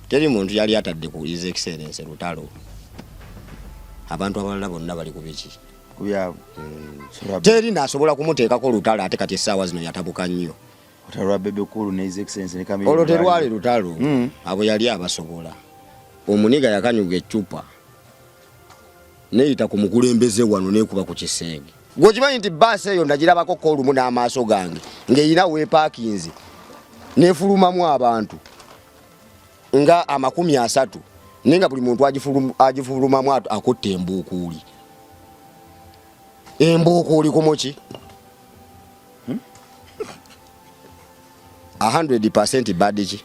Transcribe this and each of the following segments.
Teri muntu yali atadde ku His Excellency lutalo. Abantu abalala bonna bali ku biki? Ku byabwe. Teri nasobola kumuteekako lutalo ate kati essaawa zino yatabuka nnyo. Olutalo lwa Bebe Cool ne His Excellency ne Chameleone. Olwo terwali lutalo. Mm. Abo yali abasobola. Omuniga yakanyuga eccupa neyita ku mukulembeze wano nekuba ku kisenge. Gwe okimanyi nti baasi eyo nagirabako ko olumu n'amaaso gange ng'erina weepaakinze nefulumamu abantu nga 30, naye nga buli muntu agifulumamu akutta embuukuuli. Embuukuuli ku muki? 100% bad ki?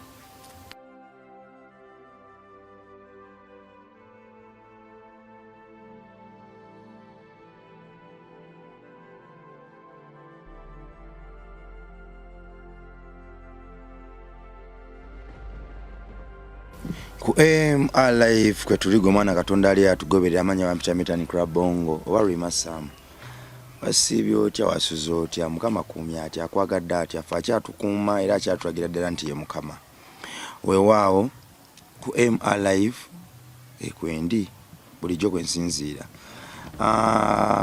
Ku MR Live kwe tuli, gwe mwana Katonda ali atugoberera. Amanya bampita Mitani Krabongo oba Rima Sam. Wasiibye otya? Wasuze otya? Mukama kuumye atya? Akwagadde atya? Fe akyatukuuma era akyatulagira ddala nti ye Mukama. Weewaawo ku MR Live ekwendi bulijjo kwe nsinziira.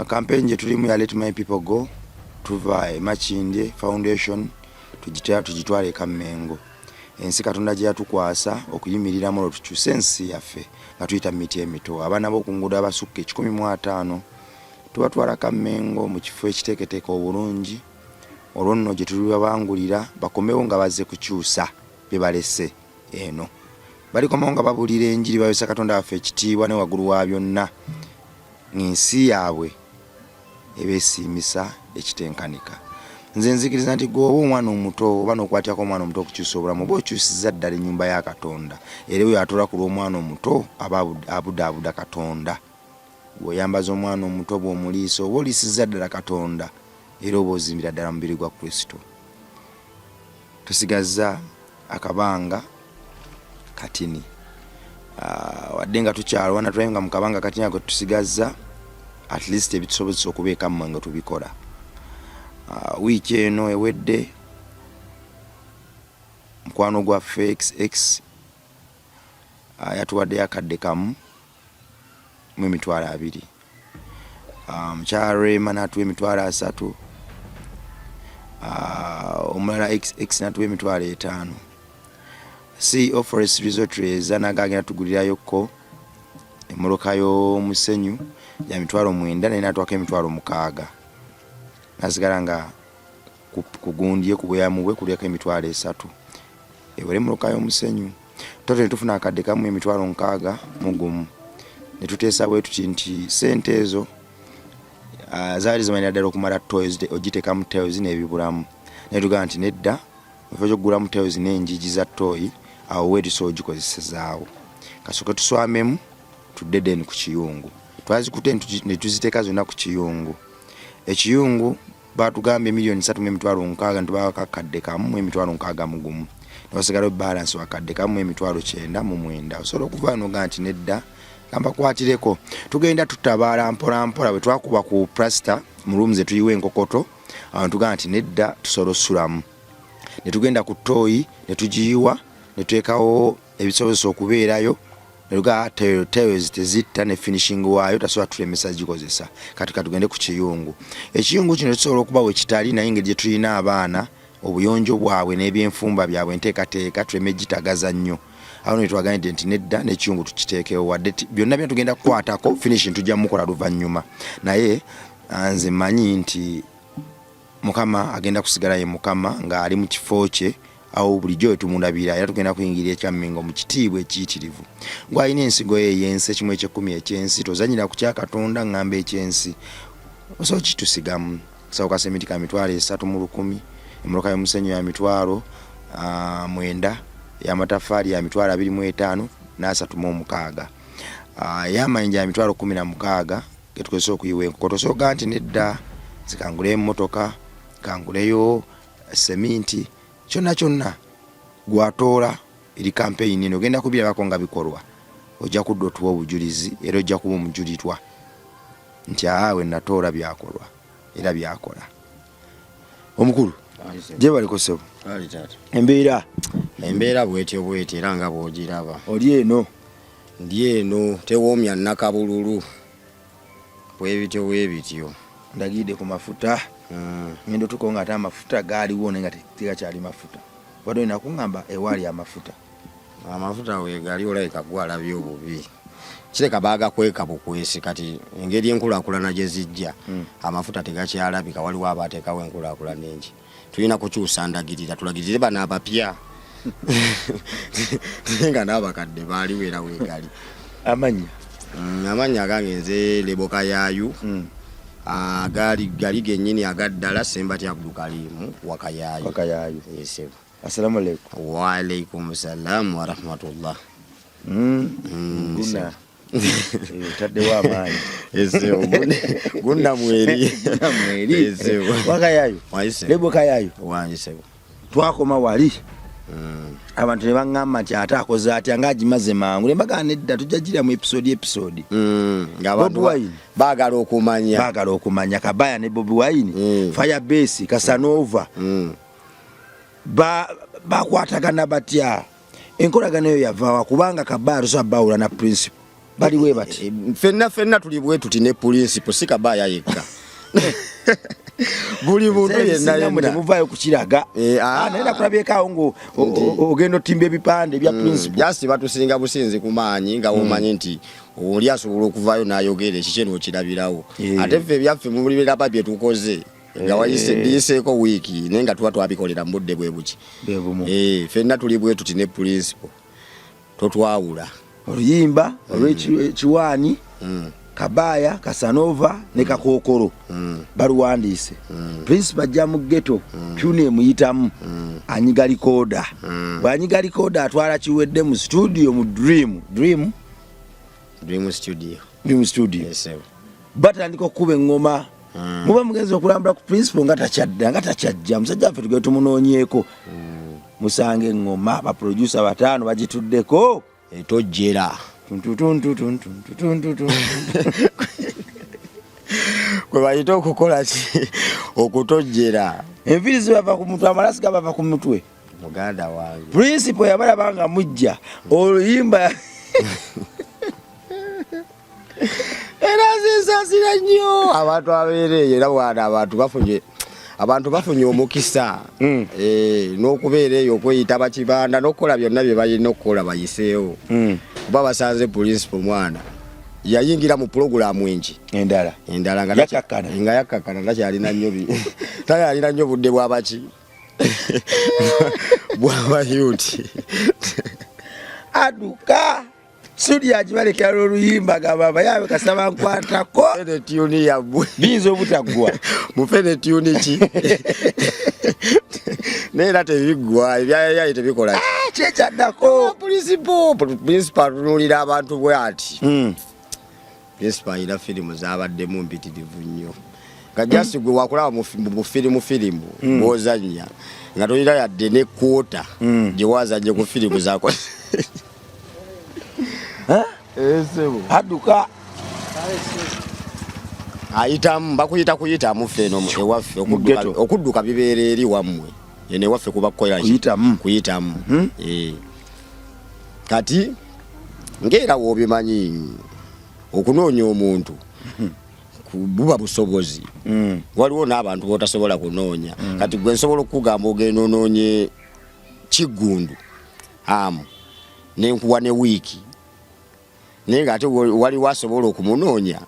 Campaign gye tulimu ya Let My People Go, tuva e Makindye Foundation tugitwala e Kammengo, ensi Katonda gye yatukwasa okuyimiriramu olwo tukyuse ensi yaffe nga tuyita mu miti emito. Abaana b'oku nguudo abasukka 150 tubatwala Kammengo mu kifo ekiteeketeeke obulungi, olwo nno gye tulibabangulira bakomewo nga bazze kukyusa bye balese eno. Balikomawo nga babuulira enjiri, baweesa Katonda waffe ekitiibwa ne waggulu wa byonna ng'ensi yaabwe ebeesiimisa ekitenkanika. Nze nzikiriza nti gwe oba omwana omuto oba n'okwatyako omwana omuto okukyusa obulamu, oba okyusiza ddala ennyumba ya Katonda, era oyo atoola ku lw'omwana omuto aba abudaabuda Katonda. Bw'oyambaza omwana omuto, bw'omuliisa, oba oliisizza ddala Katonda era oba ozimbira ddala mubiri gwa Kristo. Tusigazza akabanga katini, wadde nga tukyalwana, tulabe nga mu kabanga katini ako tusigazza at least ebitusobozesa okubeeka mmwe nga tubikola. Wiiki eno ewedde mukwano gwaffe XX yatuwaddeyo akadde kamu mu 20,000. Mukyala Rema n'atuwa 30,000, omulala XX n'atuwa 50,000. CEO Forest Resort Reza naga agenda tugulirayokko emmotoka y'omusenyu ya 90,000, naye n'atuwako 60,000, nasigala nga kugundye ku bweyamu bwe kulyako 30,000 ewere emmotoka y'omusenyu. Tote netufuna akadde kamu 61,000, ne tuteesa bwe tuti nti sente ezo zaali zimanira ddala okumala tiles, ogiteekamu tiles n'ebibulamu, naye tugamba nti nedda, mu kifo ky'okugulamu tiles n'enjiji za toyi, awo we tusobola ogikozesezaawo, kasooke tuswamemu tudde then ku kiyungu. Twazikutte ne tuziteeka zonna ku kiyungu. Ekiyungu batugambye 3,600,000, ntubawako akadde kamu mu 61,000, newasigalayo balance wakadde kamu mu 99,000. Osobola okuva noga nti nedda, gambakwatireko. Tugenda tutabaala mpola mpola. Bwe twakuba ku plaster mu rooms etuyiwa enkokoto, awo tugamba nti nedda, tusobola osulamu. Ne tugenda ku ttooyi ne tugiyiwa ne tuteekawo ebisobozesa okubeerayo, netugaa tiles tezitta ne finishing waayo tasobola tulemesa gikozesa. Kati katugende ku kiyungu. Ekiyungu kino kisobola okuba we kitali, naye engeri gye tulina abaana, obuyonjo bwabwe n'ebyenfumba byabwe, enteekateeka tuleme gitagaza nnyo. Awo ne twaganidde nti nedda, n'ekiyungu tukiteekewo, wadde byonna byonna tugenda kukwatako finishing tujja mukola luvannyuma, naye nze mmanyi nti Mukama agenda kusigala ye Mukama ng'ali mu kifo kye awo bulijjo we tumulabira, era tugenda kuyingira ekyammingo mu kitiibwa ekiyitirivu. Gw'alina ensigo ye ey'ensi, ekimu eky'ekkumi eky'ensi, tozanyira ku kya Katonda, ŋŋamba eky'ensi osobola kitusigamu. Kasawo ka semiti ka 30,000, emmotoka y'omusenyu ya 90,000, ey'amataffaali ya 25,036, ey'amayinja ya 16,000 getukozesa okuyiwa enkoko. Tosobola nti nedda, zikanguleyo emmotoka, kanguleyo seminti, kyonna kyonna gwatoola eri kampeyini eno ogenda kubirabako nga bikolwa. Ojja kudda otuwa obujulizi era ojja kuba omujulirwa nti aa, we natoola byakolwa era byakola. Omukulu gye baliko, ssebo, embeera Embeera bwetyo bwetyo era nga bw'ogiraba. Oli eno? Ndi eno, tewoomya nnakabululu. Bwebityo bwebityo. Ndagidde ku mafuta. Ngenda otuukawo ng'ate amafuta gaaliwo naye nga tegakyali mafuta. Obadde olina kuŋŋamba ewaali amafuta. Amafuta weegali olabika gwe alabye obubi. Kireka baagakweka bukwesi kati engeri enkulaakulana gye zijja amafuta tegakyalabika waliwo abaateekawo enkulaakulana engi. Tulina kukyusa ndagirira tulagirire bano abapya naye nga n'abakadde baaliwo era weegali. Amannya? Amannya agange nze Lebo Kayaayu. Agaali gali gennyini agaddala Ssembatya Abdulkarimu Wakayaayu. Wakayaayu. Yes, sir. Assalamu alaikum. Wa alaikum salam wa rahmatullah. Guna. Otaddewo amaanyi. Gunna mweri. Gunna mweri. Wakayayu. Lebo Kayayu. Wanjisebo. Twakoma wali. Abantu ne baŋŋamba nti ate akoze atya ng'agimaze mangu. Ne mbagamba nedda tujja gira mu episode episode. Ng'abantu Bobi Wine. baagala okumanya. Baagala okumanya Kabaya ne Bobi Wine. Firebase, Casanova. Bakwatagana batya? Enkolagana eyo yavaawa kubanga Kabaya tosobola bawula na principal. Bali we bati. Ffenna ffenna tuli bwe tuti ne principal, si Kabaya yekka. Buli muntu Nze yenna singa yenna. mwe temuvaayo kukiraga. Naye nakulabyeko awo ngo ogenda otimba ebipande bya principal. Just batusinga businzi ku maanyi nga womanyi nti oli asobola okuvaayo n'ayogera ekikye n'okirabirawo. Ate ffe ebyaffe mu buli biraba bye tukoze nga wayise biyiseeko wiiki naye nga tuba twabikolera mu budde bwe buki. Bwe bumu. Ffenna tuli bwe tuti ne principal. Totwawula. Oluyimba olw'ekiwaani Kabaya, Casanova ne Kakookolo baluwandiise. Principal ajja mu ghetto, tune emuyitamu, anyiga likoda. Bw'anyiga likoda atwala kiwedde mu studio mu Dream. Dream? Dream Studio. Dream Studio. Yes, sir. Batandika okukuba eŋŋoma. Muba mugenze okulambula ku principal nga takyadda, nga takyajja. Musajja waffe tugende tumunoonyeeko. Musanga eŋŋoma, ba producer bataano bagituddeko. Etojjera. Tuntutuntutuntuntuntuntuntu. Kwe bayita okukola ki? Okutojjera. Enviiri zibava ku mutwe, amalasi gabava ku mutwe. Muganda wange. Principal yabalaba nga mujja oluyimba. Era nsinsaasira nnyo abantu abeera eyo, era bwana abantu bafunye omukisa. N'okubeera eyo okweyita bakibanda n'okukola byonna bye balina okukola bayiseewo. Kuba basanze principal mwana yayingira mu pulogulaamu enki? Endala. Endala nga Yakkakkana. Nga yakkakkana, takyalina nnyo takyalina nnyo budde bw'abaki? Bw'abayuti. Adduka. Studio agibalekera oluyimba gamba abayaabe kasaba nkwatako. Fene tune yammwe. Biyinza obutaggwa. Mufe ne tune ki? Naye era tebiggwa, ebyayayaye tebikola ki? Kyekyaddako. Principal atunuulira abantu bwe ati. Principal alina firimu z'abaddemu mpitirivu nnyo. Nga just gwe wakulaba mu firimu firimu bw'ozannya nga tolina yadde ne kwota gye wazannye ku firimu z'akoze. Adduka. Ayitamu, bakuyita kuyitamu ffe eno ewaffe, Mu ghetto. okudduka bibeera eri wammwe. Eno ewaffe kuba kukola ki? Kuyitamu. Kuyitamu. Kati ng'era w'obimanyi okunoonya omuntu buba busobozi. Waliwo n'abantu b'otasobola kunoonya. Kati gwe nsobola okukugamba ogenda onoonye Kiggundu amu ne nkuwa ne wiiki, naye ng'ate waliwo asobola okumunoonya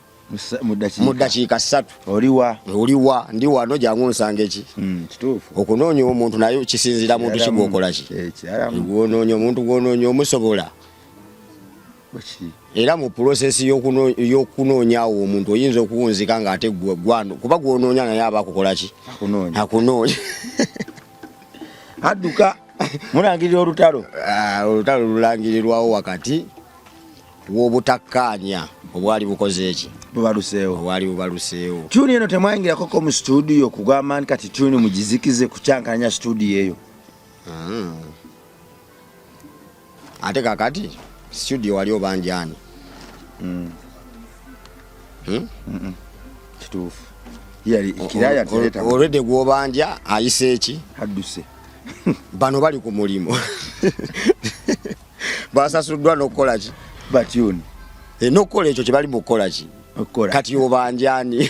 Mu ddakiika. mu ddakiika 3. Oliwa? Oliwa, ndi wano, jangu nsange ki? Kituufu. Okunoonya omuntu naye kisinziira muntu ki Kiralamu. gw'okola ki? Kiralamu. Gw'onoonya omuntu gw'onoonya omusobola. Bweki? Era mu process y'okunoonyaawo omuntu oyinza okuwunzika ng'ate gwe gwano, kuba gw'onoonya naye aba akukola ki? Akunoonya. Akunoonya. Adduka. Mulangirira olutalo. Olutalo lulangirirwawo wakati w'obutakkaanya obwali bukoze eki? Bubaluseewo. Obwali bubaluseewo. Tune eno temwayingirako ko mu studio kugamba nti kati tune mugizikize kukyankalanya studio eyo? Ate kakati studio wali obanjani? Kituufu. Yali kiraya tereta. Already gw'obanja ayise eki? Adduse. Bano bali ku mulimu, basasuddwa n'okukola ki? Batuni. E, n'okukola ekyo kye bali mu kukola ki? Okukola. Kati obanjani?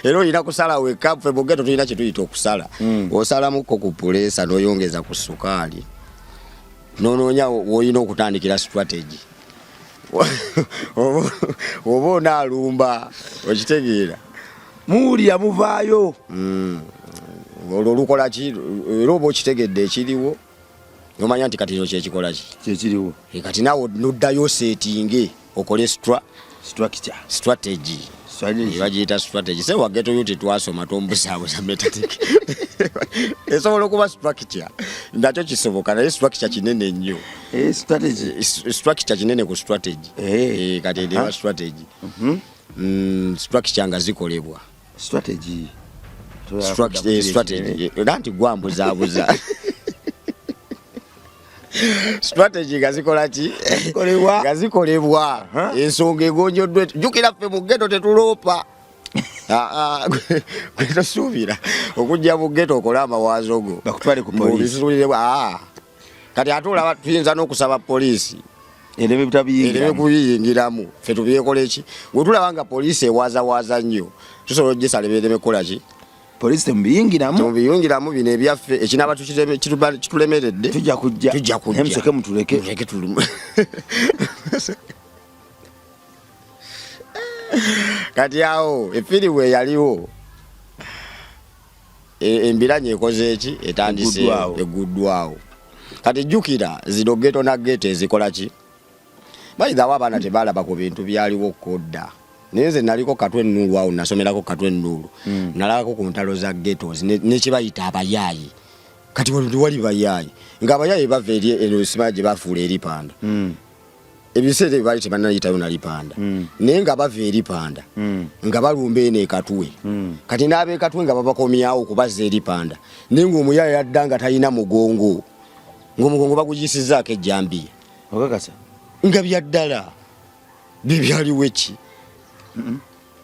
Era olina kusala wekka. Ffe mu ghetto tulina kye tuyita okusala. Osalamuko ku puleesa n'oyongeza ku sukaali, nonoonya w'olina okutandikira strategy oba onaalumba, okitegeera? Muwulira muvaayo. Olwo olukola ki? Era oba okitegedde ekiriwo, nomanya nti kati kino kyekikola ki? Kyekiriwo. E, kati naawe noddayo oseetinge okole structure. Strategy. Strategy. Bagiyita strategy. Se wa ghetto youth twasoma, tombusaabusa. Metatic esobola okuba structure, nakyo kisoboka, naye structure kinene nnyo. Eh, strategy. Structure kinene ku strategy. Eh. Eh, kati eba strategy. Structure nga zikolebwa. Strategy. Strategy era nti gwambuzaabuza. Strategy nga zikola ki? Zikolebwa. Nga zikolebwa. Ensonga egonjoddwa. Jjukira ffe mu ghetto tetuloopa. Ah, ah, gwe tosuubira okujja mu ghetto okole amawaazo go Bakutwale ku poliisi. Ng'obisuulire. Ah. Kati ate olaba tuyinza n'okusaba poliisi ereme ereme butabiyingira kubiyingiramu, ffe tubyekole ki? Bwe tulaba nga poliisi ewazawaaza nnyo, tusobola ogisala ereme kukola ki? Poliisi temubiyingiramu. Temubiyingiramu bino ebyaffe. Ekinaaba kitulemeredde, tujja kujja. Tujja kujja. Naye musooke mutuleke. Muleke tulume. Kati awo efirimu eyaliwo embiranye ekoze eki? Etandise. Egguddwawo. Eguddwawo. Kati jjukira zino ghetto na ghetto ezikola ki? Bayithawo abaana tebalaba ku bintu byaliwo kodda, naye nze naliko Katwe Ennuulu awo, nasomerako Katwe Ennuulu. Nalabako ku ntalo za ghettos nekibayita abayaayi. Kati wano tewali bayaayi, ng'abayaayi bava eri eno simanyi gye bafuula eripanda. Ebiseera ebyo baali tebanayitayo nalipanda. Naye nga bava eripanda nga balumba eno ekatwe. Kati n'abekatwe nga babakomyawo okubazza eripanda, naye ng'omuyaayi adda nga talina mugongo, ng'omugongo baguyisizaako ejjambiya. Okakasa? Nga byaddala byebyaliwo eki.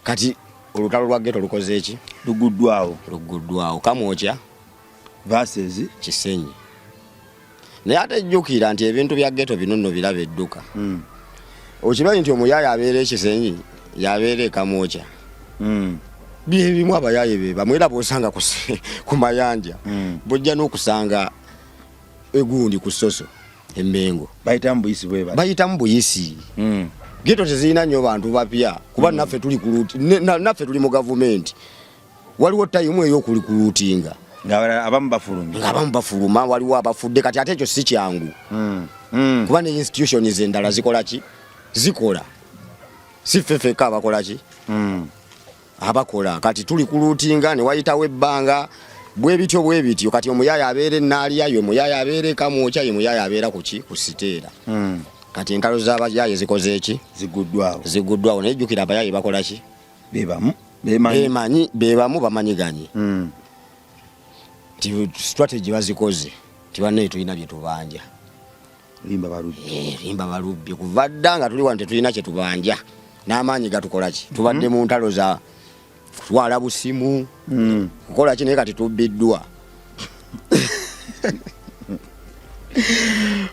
Kati olutalo lwa ghetto lukoze eki? Luguddwawo. Luguddwawo. Kamwokya versus Kisenyi. Naye ate jjukira nti ebintu bya ghetto bino nno biraba edduka. Okimanyi nti omuyaaye abeera ekisenyi yabeera ekamwokya? Byebimu, abayaaye be bamu, era bwosanga ku mayanja, bwojja n'okusanga egundi ku soso emmengo. Bayitamu buyisi bwe bati. Bayitamu buyisi. Ghetto tezirina nnyo bantu bapya, kuba naffe tuli ku naffe tuli mu gavumenti, waliwo time ey'okulikuluutinga. Nga abalala abamu bafulumye. Nga abamu bafuluma, waliwo abafudde. Kati ate ekyo si kyangu, kuba ne institutions endala zikola ki? Zikola, si ffe ffekka abakola ki? Abakola. Kati tuli kuluutinga ne wayitawo ebbanga bwe bityo bwe bityo. Kati omuyaaye abeera enaaliya, ye muyaaye abeera ekamwokya, ye muyaaye abeera ku ki? Ku siteera. Kati entalo z'abayaaye zikoze eki? Ziguddwawo. Ziguddwawo. Naye jjukira abayaaye bakola ki? Bebamu, bemanyi. Bemanyi, bebamu, bamanyiganye nti strategy bazikoze nti bannaye tulina bye tubanja. Limba balubbi. Eh, limba balubbi. Kuva dda nga tuli wano tetulina kye tubanja, n'amaanyi gatukola ki? Tubadde mu ntalo za kutwala busimu, kukola ki, naye kati tubbiddwa,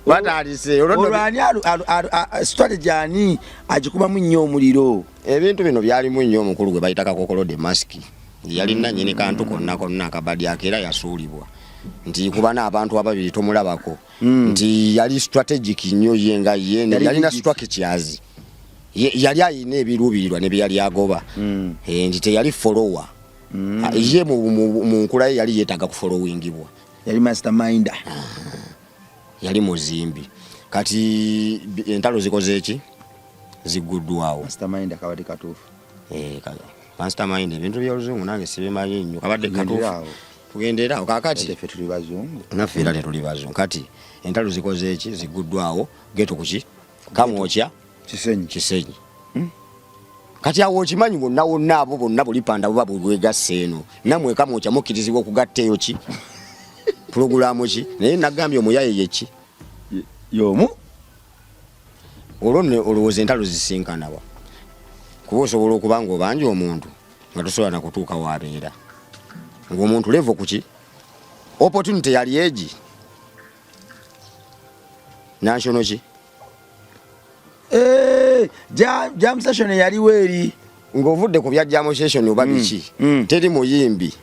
batandise. Olwo nno olwo ani strategy ani agikubamu nnyo omuliro? Ebintu bino byalimu nnyo omukulu gwe bayita Kakokolo de Maski. Yali nannyini kantu konna konna akabadi ako, era yasuulibwa nti kuba n'abantu ababiri tomulabako nti yali strategic nnyo ye nga ye. Yali yalina digit. Structures. Yali ayina ebiruubirirwa ne bye yali agoba. Eh, nti teyali follower. Ah, ye mu nkula ye yali yeetaaga kufollowingibwa. Yali masterminder. Yali muzimbi. Kati entalo zikoze eki? Zigguddwawo. Masterminder kabadde katuufu. Eh, mastermind, ebintu by'oluzungu nange sibimanyi nnyo. Kabadde Tugendere katuufu. awo. Tugendere awo kakati. Ate ffe tuli bazungu. Naffe era tetuli bazungu. Kati entalo zikoze eki? Zigguddwawo. Ghetto kuki? Kamwokya. Kisenyi. Kisenyi. Kati awo okimanyi wonna wonna abo bonna bulipanda buba bwegasse eno, nammwe Kamwokya mukkirizibwa okugatta eyo ki pulogulaamu ki? Naye nagambye omuyaye yeki? Y'omu. Olwo nno olowooza entalo zisinkanawa? Kuba osobola okuba ng'obanja omuntu nga tosobola nakutuuka waabeera, ng'omuntu level kuki? Opportunity yali egi national ki? Eh, jam session yaliwo eri. Ng'ovudde ku bya jam session oba biki, teri muyimbi,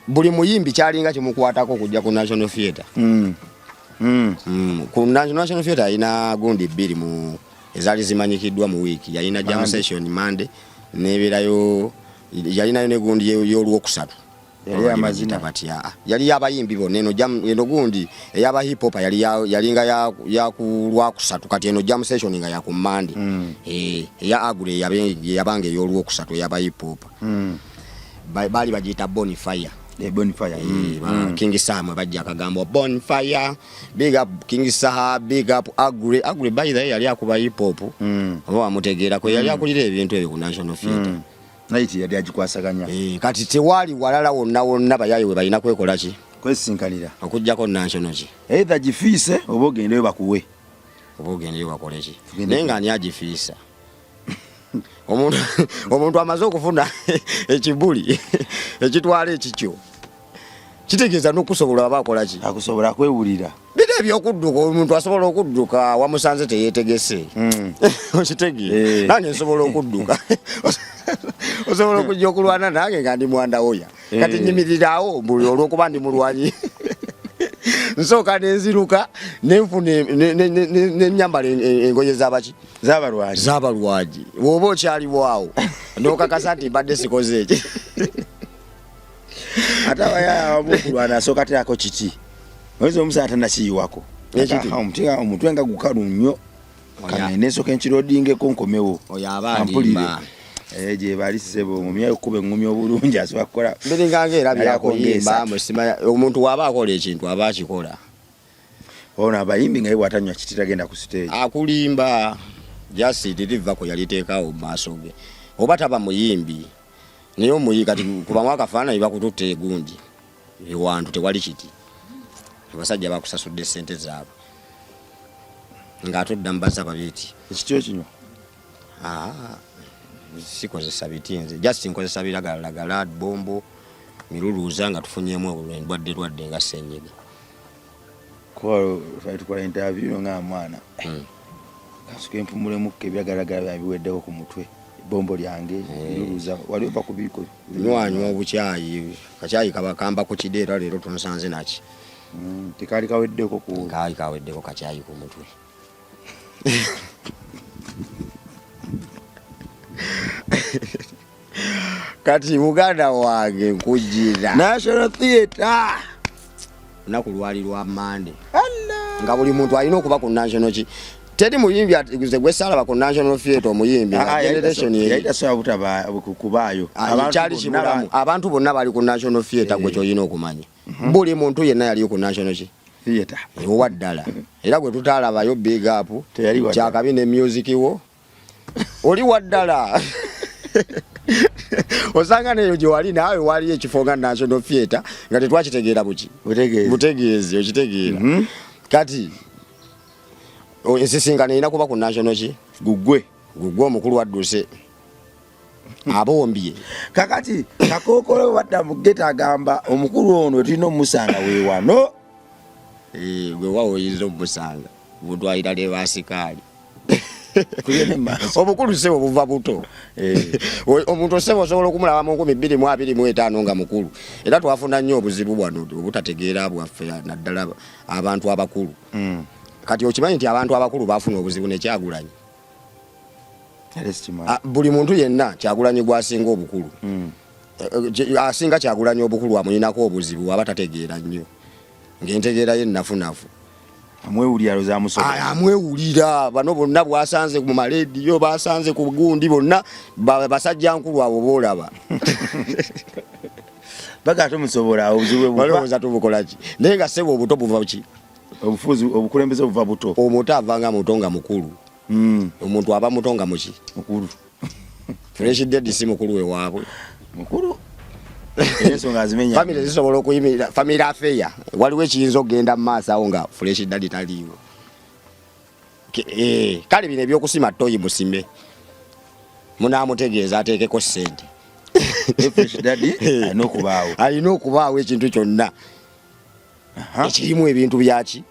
buli muyimbi kyalinga kimukwatako okujja ku National Theatre. Ku National Theatre yalina gundi bbiri mu ezaali zimanyikiddwa mu wiiki. Yalina jam Monday. session Monday, nebeerayo yalinayo ne gundi y'olwokusatu. Yali amazina. Batya, yali y'abayimbi bonna. Eno jam, eno gundi ey'aba hip hop yali yalinga ya ku lwakusatu. Kati eno jam session nga ya ku Monday. Eh, eya Agre yabanga ey'olwokusatu ey'aba hip hop. Baali bagiyita Bonfire. Eh, Bonfire. Eh, King Saha mwe bajja akagambo Bonfire. Big up King Saha, big up Agre. Agre by the way yali akuba hip hop. Oba wamutegeera kwe yali akulira ebintu ebyo ku National Theatre. Night yali agikwasaganya. Eh, kati tewali walala wonna wonna bayayi we balina kwekola ki? Kwesinkanira. Okuggyako National ki? Either gifiise oba ogendeyo bakuwe. Oba ogendeyo bakole ki? Tugende. Naye nga ani agifiisa? Omuntu amaze okufuna ekibuli ekitwala ekikyo, kitegeeza n'okusobola aba akola ki? Akusobola kwewulira. Bino ebyokudduka, omuntu asobola okudduka wamusanze teyeetegese. Okitegeera? Eh. Nange nsobola okudduka, osobola okujja okulwana nange nga ndi mwandawoya. Kati nyimirirawo buli olwokuba ndi mulwanyi, nsooka nenziruka nenfuna nenyambala engoye zabaki? Z'abalwanyi. Z'abalwanyi. Bw'oba okyaliwo nokakasa nti mbadde sikoze eki. Ate abayaya abamu okulwana asooka ateerako kiti, oyinza omusana tanakiyiwako. Ekiti? Omutwe nga gukalu nnyo. Kano nesooka enkirodingeko nkomewo. Oyo aba Ampulire. alimba. Eh, gye bali ssebo, omumya okukuba eŋŋumi obulungi asobola kukola. Biringanga era Yali byakuyimba akongeesa. Musima omuntu waba akola ekintu aba akikola. Ono abayimbi nga ye bw'atanywa kiti tagenda ku stage. Akulimba, just lirivako yaliteekawo mu maaso ge. Oba taba muyimbi, naye omuyi kati kubamu akafaananyi bakututte egundi ewantu tewali kiti, abasajja bakusasudde sente zaabwe ng'ate odda mu baza babiiti. Ekiti okinywa? Ah, sikozesa biti nze, just nkozesa biragalalagala, bombo, miruluuza nga tufunyemu endwadde lwadde nga senyiga. Kuba twali tukola interview nga mwana, kasuka empumulemukko, ebiragalagala byange biweddeko ku mutwe, ebombo lyange, miruluuza wali ova ku biko. Nywanywa obukyayi, kakyayi kaba kamba ku kide, era leero tunsanze naki. Tekaali kaweddeko ku Kaali kaweddeko kakyayi ku mutwe. Kati muganda wange nkujira National Theatre. Lunaku lwali lwa Mande nga buli muntu alina okuba ku National ki. Teri muyimbi nze gwe saalaba ku National Theatre, omuyimbi nga generation eri. Yali tasobola kubaayo. Ah, Abantu kyali bonna kibulamu. Abantu bonna bali ku National Theatre. Gwe kyolina okumanya, buli muntu yenna yali ku National ki? Theatre. Owa ddala, era gwe tutalabayo, big up. Teyali wa ddala. Kyakabi ne music wo oli wa ddala. Osanga neyo gye wali naawe waliyo ekifo nga National Theatre nga tetwakitegeera buki. Butegeezi. Butegeezi, okitegeera? Kati ensisinkano erina kuba ku National ki? Gugwe. Gugwe omukulu adduse abombye. Kakati kakookolo badda mu ghetto, agamba omukulu ono tulina omusanga weewano. Eh, gwe wawe oyinza omusanga butwalira ne basikaali. Tugende mu maaso. Obukulu sebo buva buto. Omuntu sebo osobola okumulaba mu 2025 nga mukulu. Era twafuna nnyo obuzibu bwano obutategeera bwaffe, naddala abantu abakulu. Kati okimanyi nti abantu abakulu bafuna obuzibu ne Kyagulanyi? Ate sikimanyi. Ah, buli muntu yenna Kyagulanyi gwasinga obukulu, asinga Kyagulanyi obukulu amuyinako obuzibu, aba tategeera nnyo ng'entegeera ye nnafunafu. Amwewulira alowooza amusobola. Ah, amwewulira. Bano bonna bwasanze mu malediyo, basanze ku gundi, bonna basajja nkulu abo boolaba. Baga tomusobola, obuzibu bwe buva. Balowooza tubukola ki, naye nga ssebo obuto buva ki? Obufuzi, obukulembeze buva buto. Omuto avanga muto nga mukulu. Omuntu aba muto nga muki? Mukulu. Fresh Daddy si mukulu we waabwe? Mukulu. Era ensonga azimenya. Famire zisobola okuyimirira, famire affair, waliwo ekiyinza okugenda mu maaso awo nga Fresh Daddy taliiwo. Kale bino ebyokusima toyi musime, munaamutegeeza ateekeko ssente. Fresh Daddy alina okubaawo. Alina okubaawo ekintu kyonna. Ekirimu ebintu byaki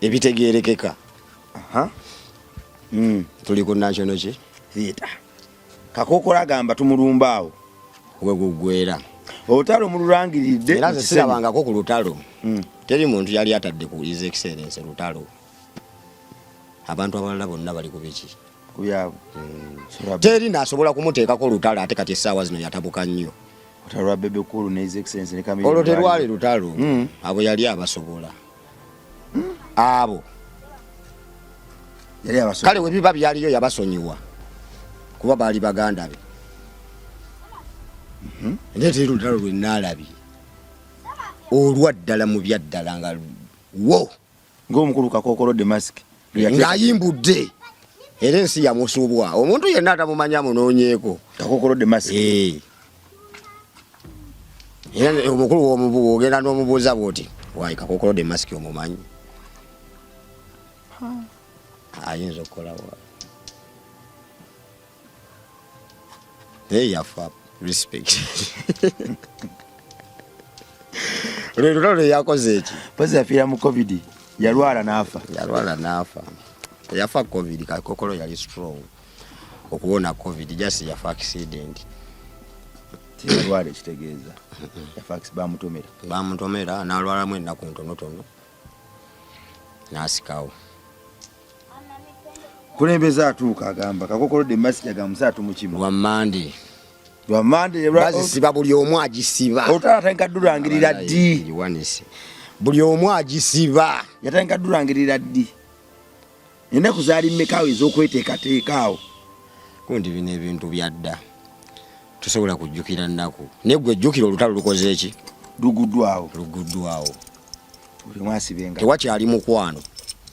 ebitegerekeka. Tuli ku national ki theatre. Kakokolo agamba tumulumba awo wegugwera. Olutalo mululangiridde. Era nze sirabangako ku lutalo. Teri muntu yali atadde ku His Excellency lutalo. Abantu abalala bonna bali ku biki? Ku byabwe. Teri nasobola kumuteekako lutalo, ate kati essaawa zino yatabuka nnyo. Olutalo lwa Bebe Cool ne His Excellency ne Chameleone. Olwo terwali lutalo. Abo yali abasobola. Abo. Yali abasobola. Kale we biba byaliyo yabasonyiwa kuba baali baganda be. Naye teri lutalo lwe naalabye olwa ddala mu bya ddala nga wo. Ng'omukulu Kakookolo de Mask ng'ayimbudde era ensi yamusubwa. Omuntu yenna atamumanyi amunoonyeeko. Kakookolo de Mask. Era omukulu ogenda n'omubuuza bw'oti, waayi Kakookolo de Mask omumanyi? Ayinza okukola wa? Naye yafa respect. Lwe lutalo lwe yakoze eki? Pozi yafiira mu COVID, yalwala n'afa. Yalwala n'afa. Yafa COVID, Kakookolo yali strong okuwona COVID, just yafa accident. Teyalwala ekitegeeza. Yafa bamutomera. Bamutomera n'alwalamu ennaku ntonotono n'asikawo. Kulembeza atuuka agamba Kakookolo de Mask agamba musa tumukima. Lwa Mande. Lwa Mande bazisiba buli omu agisiba. Olutalo atandika dulangirira ddi? Ngiwanise. Buli omu agisiba. Yatandika dulangirira ddi? Ennaku zaali mmeka awo ez'okweteekateeka awo? Kundi bino ebintu byadda. Tosobola kujjukira nnaku. Naye gwe jjukira olutalo lukoze ki? Luguddwawo. Luguddwawo. Buli omu asiba engalo. Tewakyali mukwano.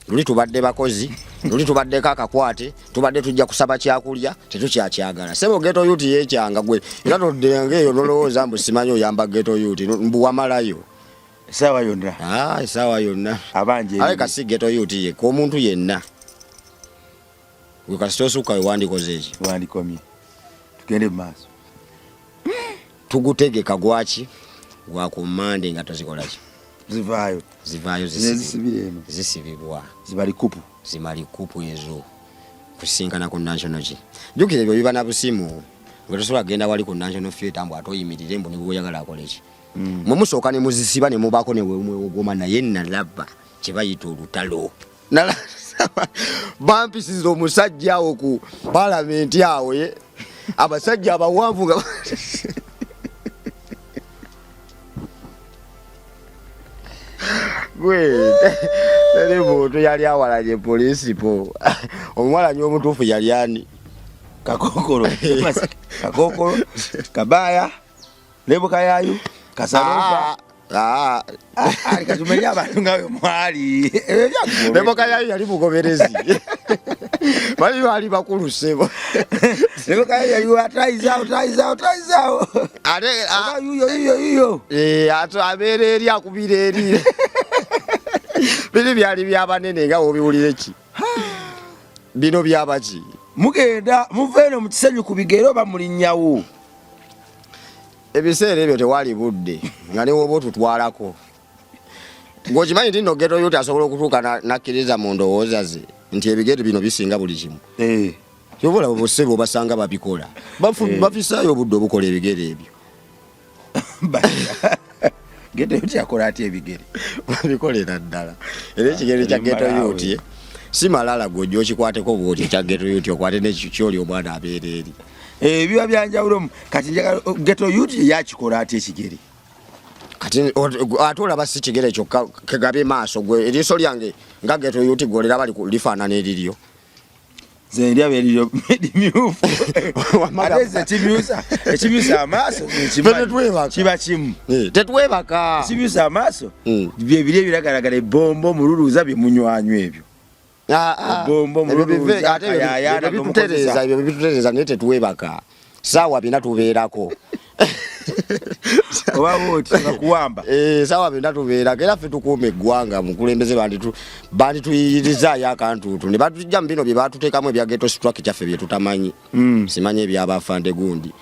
Luli tubadde bakozi, luli tubaddeko akakwate, tubadde tujja kusaba kyakulya, tetukyakyagala. Ssebo ghetto youth yeekyanga gwe. Era toddenga eyo n'olowooza mbu simanyi oyamba ghetto youth, mbu wamalayo. Essaawa yonna. Essaawa yonna. Abanja Ale kasi ghetto youth yekka omuntu yenna. Gwe kasita osukka we wandikoze eki? Wandikomye. Tugende mu maaso. Tugutegeka gwaki? Gwa ku Mmande nga tozikola ki? Zivaayo. Zivaayo zisibira eno. Zisibibwa. Zibali kupu. Zimali kupu ezo. Kusinkana ku national ki? Jjukira ebyo biba na busimu. Nga tosobola kugenda wali ku national theatre mbu ate oyimirire mbu ne gweoyagala akole ki? Mwe musooka ne muzisiba ne mubaako ne wemwewogoma, naye nalaba kye bayita olutalo. Nalaba bampisiza omusajja awo ku palamenti awo, ye. Abasajja abawanvu nga gwe teri muntu yali awalanye poliisi po. Omuwalanyi omutuufu yali ani? Kakookolo. Kakookolo, Kabaya, Lebukayayu, Kasalomba. Katumenye abantu nga bwe mwali. Ebyo byaggwa. Lebukayayu yali mugoberezi. Bali baali bakulu ssebo. Lebukayayu yali wa tayizaawo, tayizaawo, tayizaawo. Ate, Oba yuyo, yuyo, yuyo. Ate abeera eri akubira eri. Biri byali byabanene nga bw'obiwulira ki? Bino byabaki? Mugenda muva eno mu kisenyi ku bigere oba mulinnyawo? Ebiseera ebyo tewali budde nga ne woba otutwalako. Ng'okimanyi nti nno ghetto youth asobola okutuuka n'akkiriza mu ndowooza ze nti ebigere bino bisinga buli kimu. Ky'oba olaba obusebo obasanga babikola. Bafissaayo obudde obukola ebigere ebyo. Ghetto youth yakola atya ebigere? Babikolera ddala. Era ekigere kya ghetto youth si malala gwe ojja okikwateko bw'oti ekya ghetto youth okwate n'ekyoli omwana abeera eri. Biba bya njawulo. Kati njagala ghetto youth yakikola atya ekigere? Kati ate olaba si kigere kyokka kegabye maaso gwe eriiso lyange nga ghetto youth gwe oliraba lifaanana eriryo. Nze ndaba eriryo limyufu. Ate nze ekimyusa amaaso Tetwebaka. kiba kimu. Tetwebaka. Ekimyusa amaaso bye biri ebiragalagala ebombo omululuuza bye munywanywa ebyo. Ebombo, Ebyo bive, omululuuza, ate ebyo kayaayana, ebyo bitutereeza, ebyo bitutereeza naye tetwebaka. Saawa bina tubeerako. Oba bw'oti bakuwamba. Saawa bina tubeerako era ffe tukuuma eggwanga mukulembeze bandituyiyirizaayo akantuutu ne batujja mu bino bye batuteekamu ebya ghetto structure ffe bye tutamanyi. Simanyi ebyabafande gundi.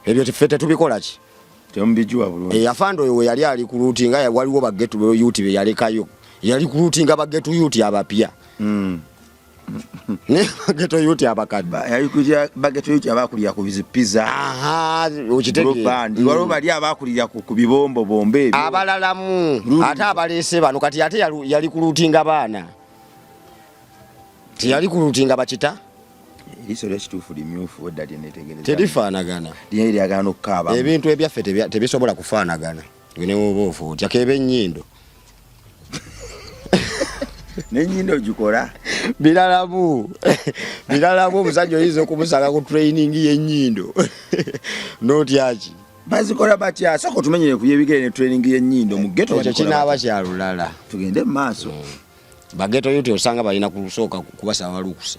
Ebyo ffe tetubikola ki? Temubijuwa bulungi. Eh, afande oyo we yali ali ku luuti nga waliwo ba ghetto youth be yalekayo, yali ku luuti nga ba ghetto youth abapya. Ne ba ghetto youth abakadde. Yali kuja ba ghetto youth abakulira ku bizi pizza. Aha, okitegeera. Band. Waliwo bali abakulira ku bibombo bombe ebyo. Abalalamu ate abaleese bano kati ate yali ku luuti nga baana. Teyali ku luuti nga bakita. Eriiso lyekituufu limyufu wedda lyenetegereza. Terifaanagana. Lyali lyagala n'okukaaba. Ebintu ebyaffe tebisobola kufaanagana. Gwe ne woba ofa otya keeba ennyindo. N'ennyindo ogikola? Biralamu. Biralamu omusajja oyinza okumusanga ku training y'ennyindo. N'otya ki? Bazikola batya? Sooka otumenyere ku y'ebigere ne training y'ennyindo mu ghetto. Ekyo kinaaba kya lulala. Tugende mu maaso. Ba ghetto youth osanga balina kusooka kubasaba lukusa.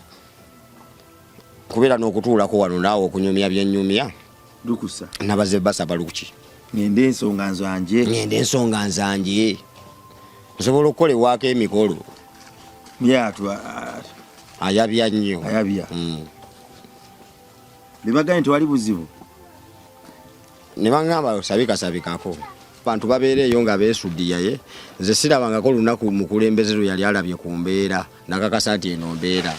Kubeera n'okutuulako wano naawe okunyumya byennyumya. Lukusa. Nabaze basaba lukuki. Ngende ensonga nzanje. Ngende ensonga nzanje. Nsobola okukola ewaako emikolo. Myatu ayabya nnyo. Ayabya. Bebagambye tewali buzibu. Ne bangamba sabika sabikako. Bantu babeera eyo nga beesuddiya ye. Nze sirabangako lunaku mukulembeze lwe yali alabye ku mbeera nakakasa nti eno mbeera.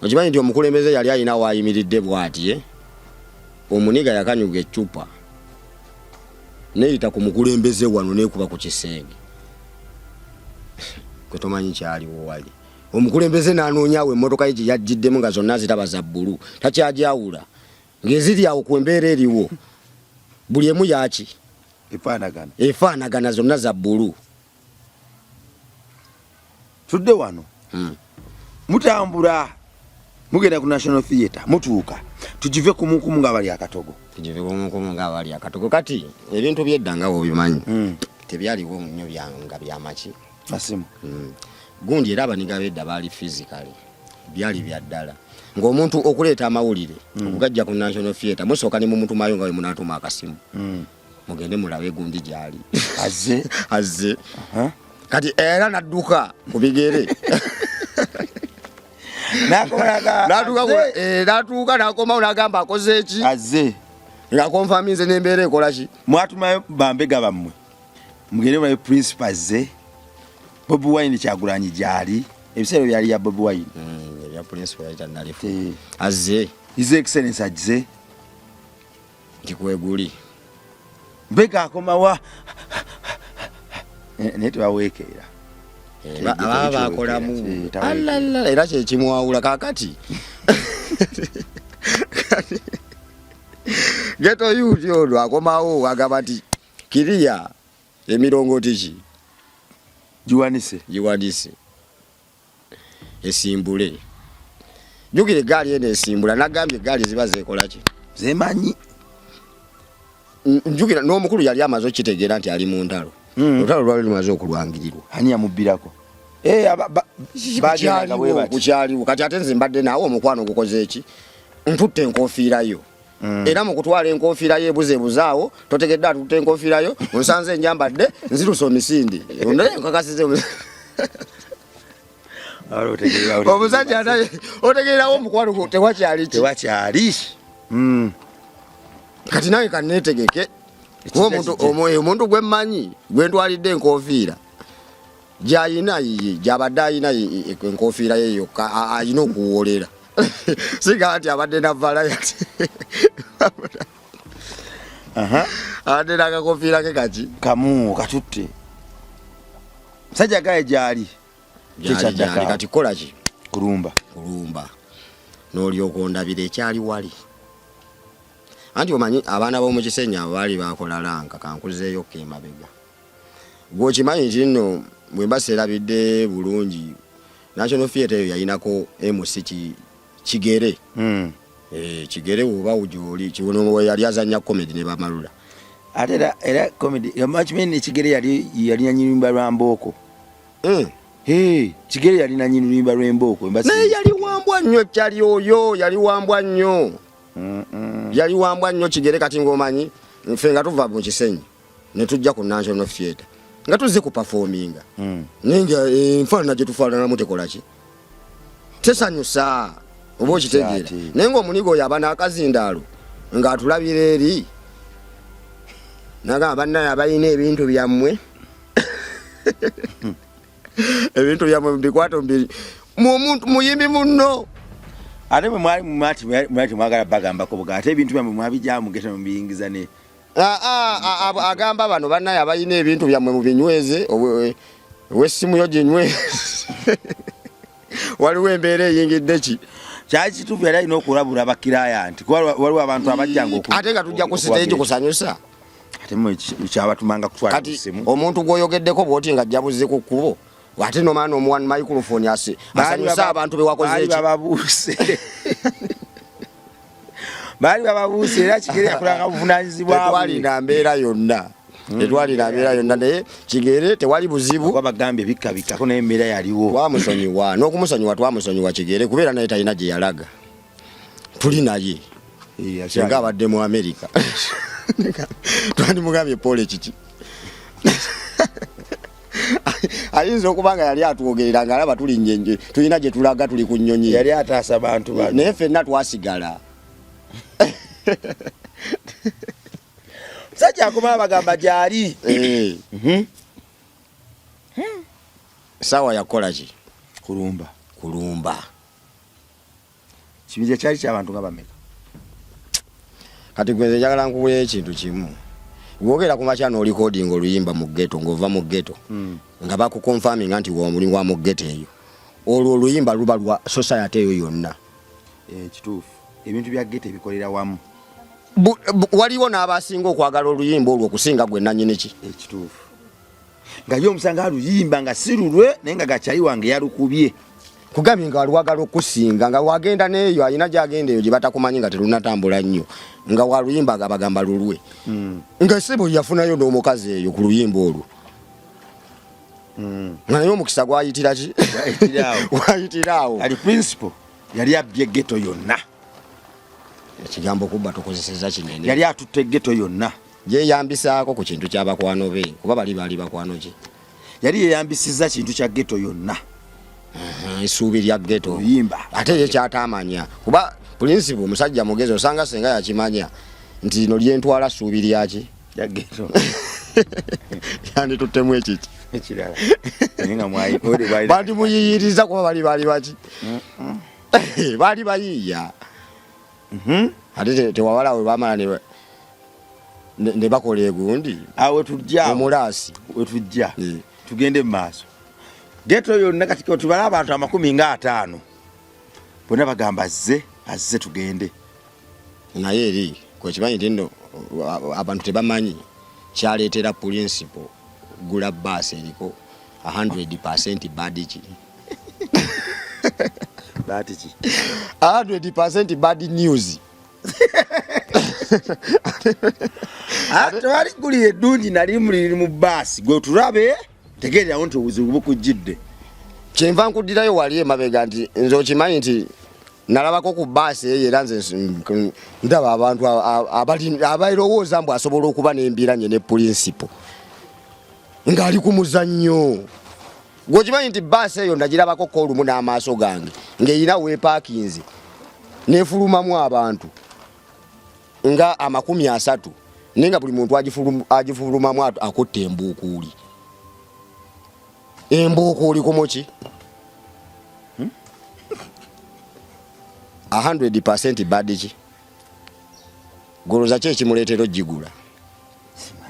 Okimanyi nti omukulembeze yali alina waayimiridde bw'ati ye. Omuniga yakanyuga eccupa neyita ku mukulembeze wano nekuba ku kisenge. Gwe tomanyi kyaliwo wali. Omukulembeze n'anoonyaawo emmotoka ye gye yajjiddemu nga zonna ziraba za bbulu, takyagyawula. Ng'eziri awo ku embeera eriwo buli emu yaki? Efaanagana. Efaanagana zonna za bbulu. Tudde wano. Mutambula mugenda ku National Theatre, mutuuka tugive kumukumu nga bali akatogo. Tugive kumukumu nga bali akatogo. Kati ebintu by'edda nga bw'obimanyi tebyaliwo nnyo nga byamaki. Masimu. Gundi era abaniga b'edda baali physically byali bya ddala. Ng'omuntu okuleeta amawulire okugajja ku National Theatre musooka ne mumutumayo nga bwe munaatuma akasimu. Mugende mulabe gundi gy'ali. Azze. Azze. Kati era n'adduka ku bigere. N'atuuka n'akomawo n'agamba akoze ki? Azze. Ng'akonfaminze n'embeera ekola ki? Mwatumayo bambega bammwe. Mugende mulabe Principal azze. Bobi Wine Kyagulanyi gy'ali. Ebiseera byali ya Bobi Wine. Ebya Principal yali tannalifu. Azze. His Excellency azze. Nti kweguli. Mbega akomawa. Naye tebaweekeera. Baba bakolamu. Alala, era kye kimwawula kaakati. Ghetto youth ono akomawo agamba nti kiriya emirongooti ki? Giwanise. Giwanise. Esimbule. Jjukira eggaali eno esimbula, nagambye eggaali ziba zeekola ki? Zeemanyi. Njjukira n'omukulu yali amaze okukitegeera nti ali mu ntalo. Olutalo lwali lumaze okulwangirirwa. Ani yamubbirako? Bagendanga bwe bati. Kukyaliwo. Kati ate nze mbadde naawe omukwano gukoze eki? Ntutte enkofiira yo. Era mu kutwala enkofiira yo ebuze ebuzaawo, totegedde atutte enkofiira yo, onsanze njambadde, nzirusa omisinde. Naye nkakasize omusajja naye otegeerawo omukwano gwo tewakyali ki? Tewakyali. Kati nange kanneetegeke. Kuba omuntu gwe mmanyi gwe ntwalidde enkofiira gy'ayina yiye, gy'abadde ayina enkofiira ye yokka, ayina okuwoolera. Singa nti abadde na valayati. Abadde n'akakofiira ke kaki? Kamu katutte. Musajja gaye gy'ali. Gy'ali, gy'ali. Kati kola ki? Kulumba. Kulumba. N'olyoka ondabira ekyali wali. Anti omanyi abaana b'omu Kisenyi abo baali bakola lanka, kankuzeeyo ko emabega. Gwe okimanyi nti nno bwe mba seerabidde bulungi, National Theatre eyo yalinako MC Kigere. Kigere woba gy'oli, kiwono we yali azannya comedy ne Bamalula. Ate era comedy, okimanyi ne Kigere yali nannyini luyimba lwa Mbooko. Kigere yali nannyini luyimba lw'Embooko. Naye yali wambwa nnyo kyali oyo, yali wambwa nnyo. Yali wambwa nnyo Kigere. Kati ng'omanyi nfe nga tuva mu Kisenyi ne tujja ku National Theatre nga tuzze ku performinga. Naye nga enfaanana gye tufaananamu tekola ki? Tesanyusa. Oba okitegeera. Naye ng'omunigo oyo aba n'akazindaalo ng'atulabira eri. Nagamba bannaye abalina ebintu byammwe, ebintu byammwe mubikwate mubiri omuntu muyimbi munno. Ate bwe mwali mwati mwati mwagala bagambako buga ate ebintu byammwe mwabijja mugeta mubiyingiza ne Agamba bano bannaye abalina ebintu byammwe mubinyweze, ow'essimu yo ginyweze. Waliwo embeera eyingidde ki? Kyali kituufu, yali alina okulabula bakiraya nti kuba waliwo abantu abajjanga ate nga tujja ku siteegi kusanyusa. Ate mwe kyabatumanga kutwala kati omuntu gw'oyogeddeko bw'oti nga ajja buzzi ku kkubo, ate nomala n'omuwa microphone asanyuse abantu be wakoze eki? Bababuuse, baali bababuuse, era Kigere yakolanga buvunaanyizibwa. Tetwalina mbeera yonna, tetwalina mbeera yonna, naye Kigere tewali buzibu. Kuba bagambye bikkabikako, naye embeera yaliwo. Twamusonyiwa n'okumusonyiwa, twamusonyiwa Kigere kubeera naye talina gye yalaga, tuli naye. Singa abadde mu Amerika twandimugambye pole kiki, ayinza okuba nga yali atwogerera ng'alaba tuli nyenje, tulina gye tulaga, tuli ku nnyonyi. Yali ataasa bantu bano. Naye ffenna twasigala. Musajja akomala bagamba gyali. Saawa yakukola ki? Kulumba. Kulumba. Kibinja kyali kyabantu nga bameka? Kati gwe nze njagala nkubuleyo ekintu kimu. Bwogera ku makya n'olikodinga oluyimba mu ghetto ng'ova mu ghetto, nga bakukonfaminga nti oli wa mu ghetto eyo, olwo oluyimba luba lwa society eyo yonna. Kituufu, ebintu bya ghetto ebikolera wamu. Waliwo n'abasinga okwagala oluyimba olwo okusinga gwe nannyini ki. Ekituufu, nga ye omusanga aluyimba nga si lulwe, naye nga gakyayi wange yalukubye. Kugambye nga walwagala okusinga, nga wagenda n'eyo alina gyagenda eyo gye batakumanyi nga terunatambula nnyo, nga waluyimba nga bagamba lulwe, nga sebo yafunayo n'omukazi eyo ku luyimba olwo, nga naye omukisa gwayitira ki? Gwayitira awo. Ali Principal yali abbye ghetto yonna. Ekigambo kubba tukozeseza kinene. Yali atutte ghetto yonna. Yeyambisaako ku kintu ky'abakwano be, kuba bali baali bakwano ki. Yali yeyambisiza kintu kya ghetto yonna. Essuubi lya ghetto. Oluyimba. Ate ye kyatamanya, kuba Principal omusajja mugezi, osanga senga yakimanya nti lino lyentwala ssuubi lyaki? Lya ghetto. Yandituttemu ekiki? Ekirala, naye nga mwayi bandimuyiyiriza kuba bali baali baki, baali bayiiya. Ate tewawala we bamala ne bakola egundi. Awo wetujja. Omulaasi. Wetujja. Tugende mu maaso. Ghetto yonna kati tubale abantu 50 bonna bagamba azze, azze, tugende. Naye eri kwekimanyi nti nno abantu tebamanyi kyaleetera Principal gula baasi eriko 100% bad ki? Bad ki? 100% bad news. Tewali ggulire eddungi nali muliri mu baasi gwe tulabe, tegeererawo nti obuzibu bukujjidde. Kyenva nkuddirayo wali emabega nti nze okimanyi nti nalabako ku baasi eyo, era nze ndaba abantu abalowooza mbu asobola okuba n'embiranye ne Principal ng'ali ku muzannyo. Gweokimanyi nti baasi eyo nagirabako ko olumu n'amaaso gange ng'erina weepaakinze nefulumamu abantu nga 30, naye nga buli muntu agifulumamu akutta embuukuuli, embuukuuli ku muki 100% bad ki. Goloza ki ekimuleetera ogigula?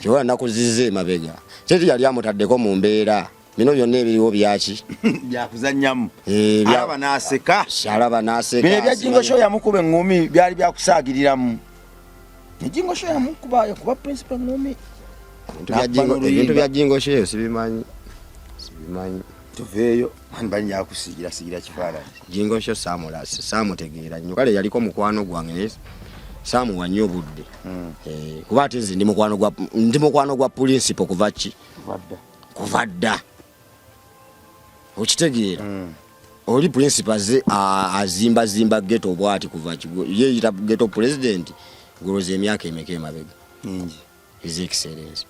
Kyoba nakuziza emabega kyeti yali amutaddeko mu mbeera bino byonna ebiriwo byaki? Byakuzannyamu. Alaba n'aseka. Alaba n'aseka. Bino ebya Jingo Show yamukuba eŋŋumi byali byakusaagiriramu. Jingo Show yamukuba, yakuba Principal eŋŋumi. Ebintu bya Jingo Show sibimanyi, sibimanyi. Tuveeyo mani bali njakusiigira sigira kifaananyi. Jingo Show saamulasi, saamutegeera nnyo. Kale yaliko mukwano gwange naye saamuwa nnyo obudde. Kuba ate nze ndi mukwano gwa Principal kuva ki? Kuva dda, okitegeera? Oli Principal aze azimbazimba ghetto bwati kuva yeeyita ghetto president, goloza emyaka emeka emabega? Mingi. His Excellence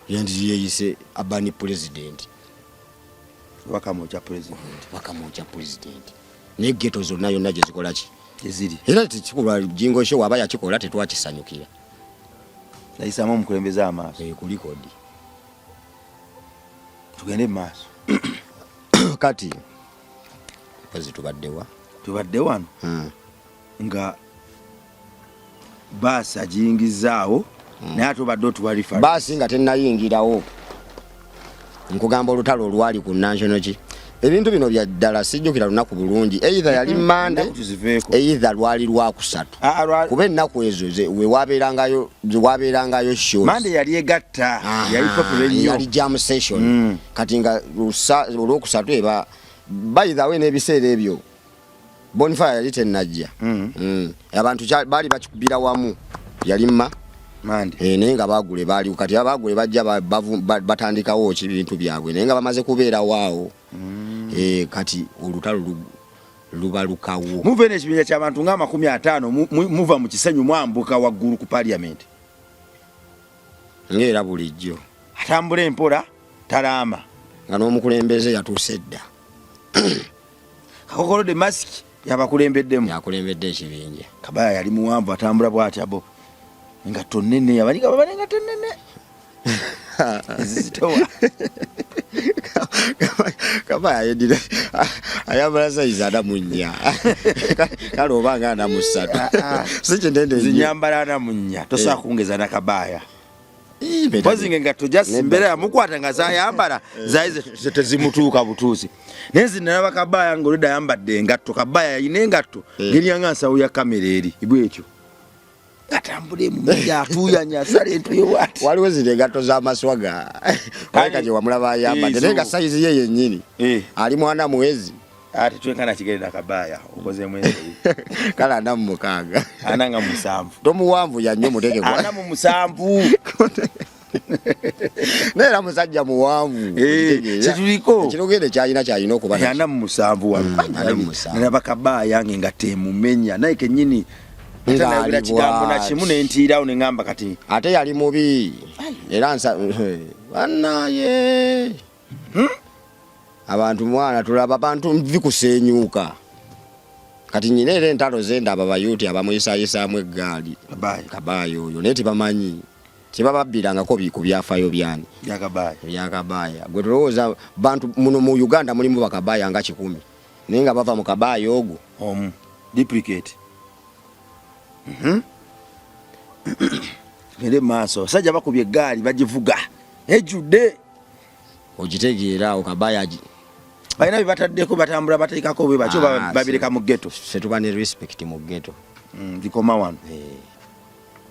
yandi yeeyise abani president. Wakamwokya president. Wakamwokya president, naye ghetto zonna yonna gye zikola ki? Eziri. Era tekikolwa Jingo Show waba yakikola tetwakisanyukira. Yayisamu omukulembeze amaaso. Eh, ku likodi. Tugende mu maaso. Kati mpozi tubaddewa? Tubadde wano nga baasi agiyingizaawo, naye ate obadde otuwa reference. Baasi nga tennayingirawo, nkugamba olutalo olwali ku national ki, ebintu bino bya ddala. Sijjukira lunaku bulungi, either yali Mande, Ennaku tuziveeko. either lwali lwakusatu, Ah, ah, kuba ennaku ezo we wabeerangayo shows. Mande yali egatta, yali popular ennyo. Yali jam session. Kati nga olwokusatu eba, by the way, n'ebiseera ebyo Bonfire yali tennajja. Abantu baali bakikubira wamu, yali ma Mande. Eh, naye nga bagule baaliwo. Kati abagule bajja batandikawo ki bintu byabwe, naye nga bamaze kubeerawo awo. Eh, kati olutalo lubalukawo. Muva eno ekibinja ky'abantu nga 50, muva mu kisenyu, mwambuka waggulu ku parliament. Ngaera bulijjo. Atambula empola talaama. Nga n'omukulembeze yatuuse dda. Kakokolo de masiki yabakulembeddemu. Yakulembedde ekibinja. Kabaya yali muwanvu, atambula bw'atya bo engatto nnene, abalinga baba n'engatto ennene ezizitowa. Kabaya yedira ayambala size 44, kale oba nga 43. Ah, ah. Si kinene nnyo. Zinyambala 44, tosobola kungeza na Kabaya. Mpozi nga engatto jasi mbeera yamukwata nga zayambala zaali tezimutuuka butuusi, naye nze nalaba Kabaya nga olwedda ayambadde engatto. Kabaya yalina engatto ngeringa nsawo ya kamera eri bwetyo, atambula emumija, atuuyanya, asala entuyo bwati. Waliwo zino engatto z'amaswaga kaleka gye wamulaba ayambadde, naye nga size ye yennyini ali mwana mwezi. Ate twenkana kigere na Kabaya, okozeemu ensobi. Kale 46. 47. Tomuwanvu yannyo, muteeke 47. Naye era musajja muwanvu. Eh, kyetuliko. Ekirogende kyalina kyalina okuba nakyo. 47 wano. 47. Nalaba Kabaya nge nga temumenya naye kenyini Nga tanayogera ali kigambo bw'ati. nakimu, nentiirawo neŋŋamba kati Ate yali mubi era nsa bannaye abantu mwana tulaba bantu nvi kusenyuuka. Kati nyina era entalo zendaba, bayuti abamuyisayisaamu eggaali. Kabaya. Kabaya oyo, naye tebamanyi tebababbirangako ku byafaayo byani? Byakabaya. Ebyakabaya. Gwe tulowooza bantu muno mu Uganda mulimu bakabaya nga 100, naye nga bava mu kabaya ogwo. Omu duplicate. Gende maaso, abasajja bakubye eggaali, bagivuga ejjudde. Okitegeera awo kabaya Balina bye bataddeko, batambula bateekako bwe batyo. Ah, babireka mu ghetto. Setuba ne respect mu ghetto. Gikoma wano. Eh.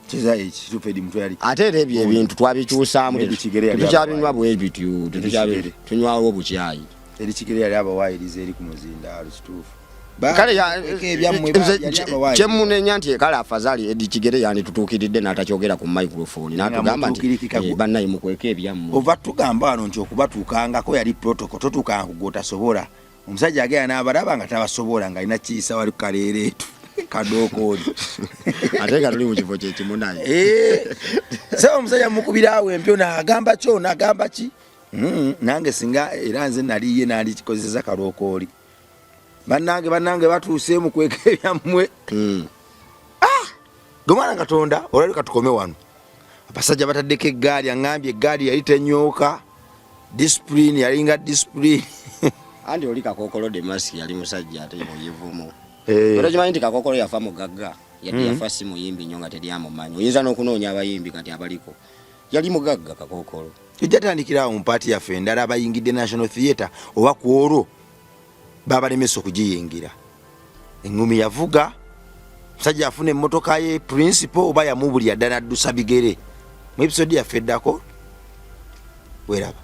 Kiza ekituufu edi mutwe yali Ate era ebyo ebintu twabikyusaamu. Edi Kigere yali Tetukyabinywa bwe bityo. Kigere. Tunywawo obukyayi. Eri Kigere yali abawaayiriza eri ku muzindaalo, kituufu. Kale Ebyammwe nze yali abawaayiriza. Kyemunenya nti kale afazaali Edi Kigere yanditutuukiridde n'atakyogera ku microphone n'atugamba nti mutuukirikika "Bannaye, mukweke ebyammwe." Ova tugamba wano nti okubatuukangako yali protocol, totuukanga ku gwotasobola. Omusajja agenda n'abalaba nga tabasobola, nga alina kiyisa wali ku kaleereetu kadookooli. Ate nga tuli mu kifo kyekimu naye. Eh, saba omusajja mukubira awo empyo, naagamba ki ono, agamba ki? Nange singa era nze naliye nandikikozesa kalookooli. Bannange, bannange, batuuse, mukweka ebyammwe. Gwe mwana Katonda olwali katukome wano. Abasajja bataddeko eggaali, aŋŋambye eggaali yali tenyooka, discipline yalinga discipline. Anti oli Kakokolo de Mask yali musajja ate muyivumu. Eh. Era okimanyi nti Kakokolo yafa mugagga, yadde yafa si muyimbi nnyo nga teryamumanyi. Oyinza n'okunoonya abayimbi kati abaliko, yali mugagga Kakokolo. Tujja tandikira awo mu part yaffe endala. Abayingidde National Theatre oba ku olwo babalemesa okugiyingira, eŋŋumi yavuga, musajja afuna emmotoka ye principal oba yamubulira ddala, naddusa bigere. Mu episode yaffe eddako weraba.